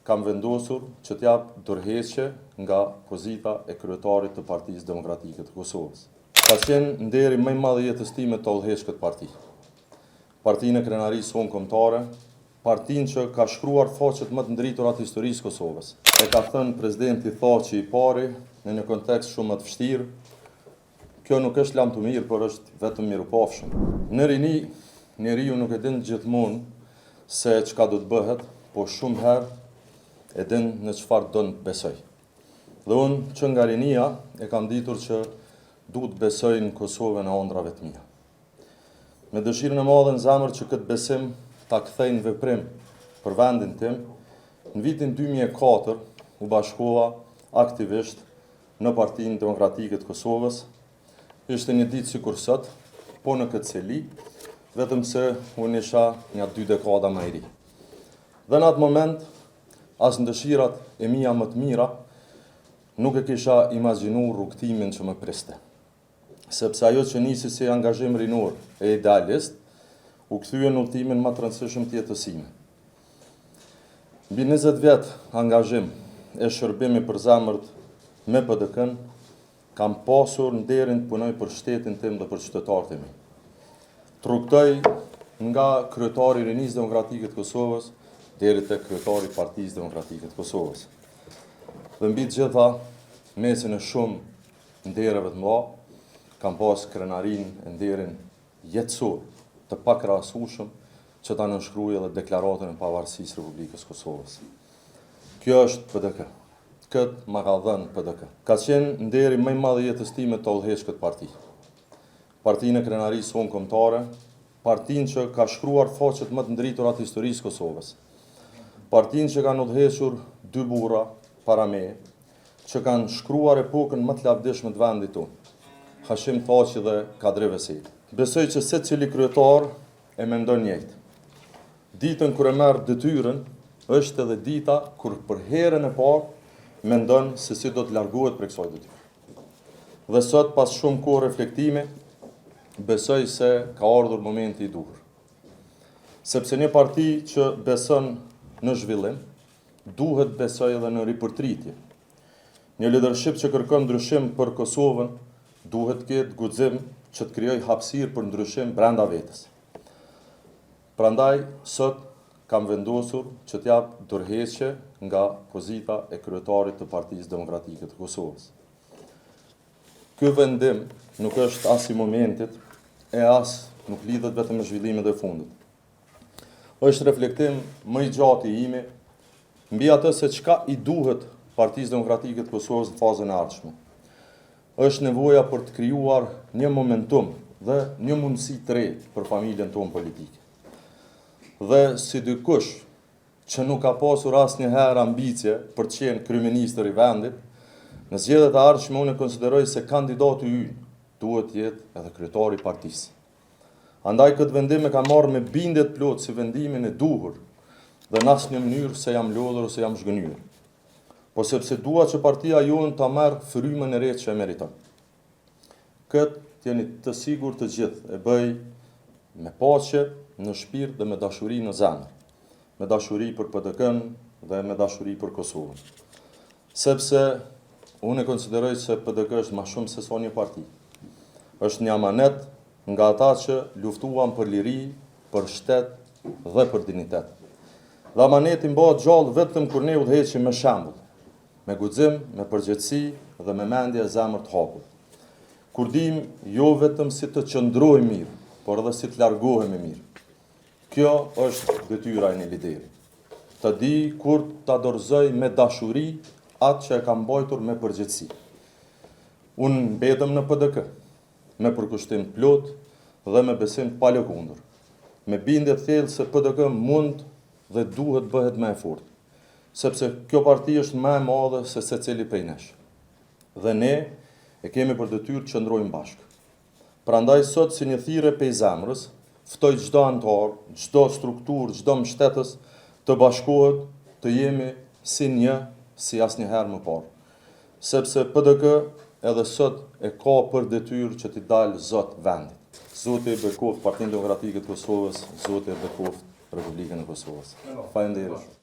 kam vendosur që të jap dorëheqje nga pozita e kryetarit të Partisë Demokratike të Kosovës. Ka qenë nderi më i madh i jetës time të udhëheq këtë parti. Partinë e krenarisë sonë kombëtare, partinë që ka shkruar faqet më të ndritura të historisë së Kosovës. E ka thënë presidenti Thaçi i pari në një kontekst shumë më të vështirë, Kjo nuk është lamtumirë, por është vetëm mirupafshëm. Në rini, njeriu nuk e din gjithmonë se çka do të bëhet, po shumë herë e din në çfarë don të besojë. Dhe unë që nga rinia e kam ditur që du të besoj në Kosovën e ëndrrave të mia. Me dëshirën e madhe në zemër që këtë besim ta kthej në veprim për vendin tim, në vitin 2004 u bashkova aktivisht në Partinë Demokratike të Kosovës. Ishte një ditë sikur sot, po në këtë seli, vetëm se unë isha nja dy dekada më i ri. Dhe në atë moment, as në dëshirat e mia më të mira, nuk e kisha imagjinu rrugëtimin që më priste. Sepse ajo që nisi si angazhim rinor e idealist, u kthye në udhëtimin më të rëndësishëm të jetës sime. Mbi 20 vjet angazhim e shërbim i përzemërt me PDK-në, kam pasur nderin të punoj për shtetin tim dhe për qytetarët e mi. Të rrugëtoj nga kryetari i Rinisë Demokratike të Kosovës deri te kryetari i Partisë Demokratike të Kosovës. Dhe mbi të gjitha, mesin e shumë ndereve të mëdha, kam pas krenarinë e nderin jetësor, të pakrahasueshëm që ta nënshkruaj edhe Deklaratën e Pavarësisë së Republikës së Kosovës. Kjo është PDK. Këtë ma ka dhënë PDK. Ka qenë nderi më i madh i jetës time të udhëheq këtë parti. Partinë e krenarisë sonë kombëtare, partinë që ka shkruar faqet më të ndritura të historisë së Kosovës. Partinë që kanë udhëhequr dy burra para meje, që kanë shkruar epokën më të lavdishme të vendit tonë, Hashim Thaçi dhe Kadri Veseli. Besoj që secili kryetar e mendon njëjtë. Ditën kur e merr detyrën, është edhe dita kur për herën e parë mendon se si do të largohet prej kësaj detyre. Dhe sot pas shumë kohë reflektimi, besoj se ka ardhur momenti i duhur. Sepse një parti që beson në zhvillim, duhet të besojë edhe në ripërtritje. Një lidership që kërkon ndryshim për Kosovën, duhet të ketë guxim që të krijojë hapësirë për ndryshim brenda vetes. Prandaj, sot kam vendosur që të jap dorëheqje nga pozita e kryetarit të Partisë Demokratike të Kosovës. Ky vendim nuk është as i momentit e as nuk lidhet vetëm me zhvillimet e fundit. Është reflektim më i gjatë i imi mbi atë se çka i duhet Partisë Demokratike të Kosovës në fazën e ardhshme. Është nevoja për të krijuar një momentum dhe një mundësi të re për familjen tonë politike. Dhe si dikush që nuk ka pasur asnjëherë ambicie për të qenë kryeministër i vendit, në zgjedhjet e ardhshme unë konsideroj se kandidati ynë duhet të jetë edhe kryetari i partisë. Andaj këtë vendim e kam marrë me bindje të plotë si vendimin e duhur dhe në asnjë mënyrë se jam lodhur ose jam zhgënjyer. Po sepse dua që partia jonë ta marrë frymën e re që e meriton. Këtë të jeni të sigurt të gjithë e bëj me paqe në shpirt dhe me dashuri në zemër. Me dashuri për PDK-në dhe me dashuri për Kosovën. Sepse unë e konsideroj se PDK është ma shumë se sa një parti. Është një amanet nga ata që luftuan për liri, për shtet dhe për dinjitet. Dhe amaneti mbahet gjallë vetëm kur ne udhëheqim me shembull, me guxim, me përgjegjësi dhe me mendje e zemër të hapur. Kur dimë jo vetëm si të qëndrojmë mirë, por edhe si të largohemi mirë. Kjo është detyra e një lideri. Të di kur ta dorëzojë me dashuri atë që e ka mbajtur me përgjegjësi. Unë mbetem në PDK, me përkushtim të plotë dhe me besim të palëkundur. Me bindje të thellë se PDK mund dhe duhet bëhet më e fortë. Sepse kjo parti është më e madhe se secili prej nesh. Dhe ne e kemi për detyrë të qëndrojmë bashkë. Prandaj sot si një thirrje pej zemrës, ftoj çdo anëtar, çdo strukturë, çdo mbështetës të bashkohet, të jemi si një, si asnjëherë më parë. Sepse PDK edhe sot e ka për detyrë që t'i dalë zot vendit. Zoti e bekoftë Partinë Demokratike të Kosovës, Zoti e bekoftë Republikën e Kosovës. Faleminderit.